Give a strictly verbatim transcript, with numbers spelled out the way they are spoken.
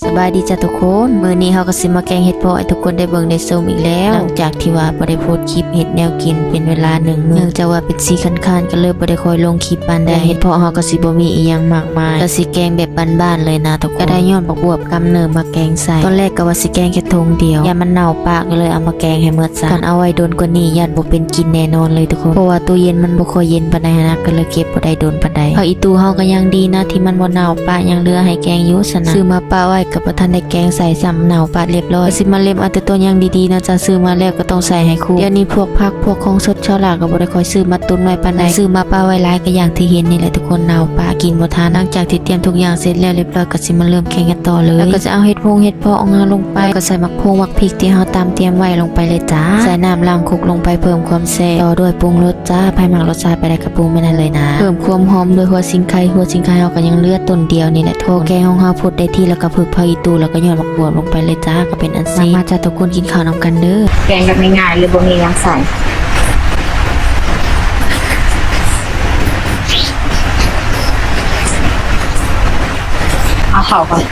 สบายดีจ้ะทุกคน มื้อนี้เฮาก็สิมาแกงเห็ดเผาะให้ทุกคนได้เบิ่งได้ชมอีกแล้ว หลังจากที่ว่าบ่ได้โพสต์คลิปเฮ็ดแนวกินเป็นเวลาหนึ่งมื้อ เนื่องจากว่าเป็นซีคันๆ ก็เลยบ่ได้ค่อยลงคลิปปานใด เห็ดเผาะเฮาก็สิบ่มีอีหยังมากมาย ก็สิแกงแบบบ้านๆ เลยนะทุกคน ก็ได้ย้อนบักบวบกำหนึ่งมาแกงใส่ ตอนแรกก็ว่าสิแกงแค่ถุงเดียว ย่านมันเน่าปะ ก็เลยเอามาแกงให้หมดซะ คันเอาไว้โดนกว่านี้ย่านบ่เป็นกินแน่นอนเลยทุกคน เพราะว่าตู้เย็นมันบ่ค่อยเย็นปานใดหั้นนะ ก็เลยเก็บบ่ได้โดนปานใด ผักอีตูเฮาก็ยังดีนะ ที่มันบ่เน่าปะ ยังเหลือให้แกงอยู่ซะนะ ซื้อมาปะไว้ก็บ่ทันได้แกงใส่ซ้ำ เน่าปะเรียบร้อย ก็สิมาเล็มเอาแต่ต้นยังดีๆ นะจ๊ะ ซื้อมาแล้วก็ต้องใส่ให้คุ้ม เดี๋ยวนี้พวกผักพวกของสดชาวลาวก็บ่ได้ค่อยซื้อมาตุนไว้ปานใด ซื้อมาปะไว้หลายก็อย่างที่เห็นนี่แหละทุกคน เน่าปะกินบ่ทัน หลังจากที่เตรียมทุกอย่างเสร็จแล้วเรียบร้อยก็สิมาเริ่มแกงกันต่อเลย แล้วก็จะเอาเห็ดผงเห็ดเผาะของเฮาลงไป แล้วก็ใส่หมากพงหมากพริกที่เฮาตำเตรียมไว้ลงไปเลยจ้า ใส่น้ำล้างครกลงไปเพิ่มความแซ่บ ต่อด้วยปรุงรสจ้า ไผมักรสชาติไปใดก็ปรุงไปนั่นเลยนะ เพิ่มความหอมด้วยหัวสิงไค หัวสิงไคเฮาก็ยังเหลือต้นเดียวนี่แหละ พอแกงของเฮาพดได้ที่แล้วก็เพิ่มผักอีตู แล้วก็ย้อนหมากบวบลงไปเลยจ้า ก็เป็นอันเสร็จ มาจ้าทุกคนกินข้าวนำกันเด้อ แกงแบบง่ายๆ เลยบ่มีหยังใส่ เอาข้าวก่อน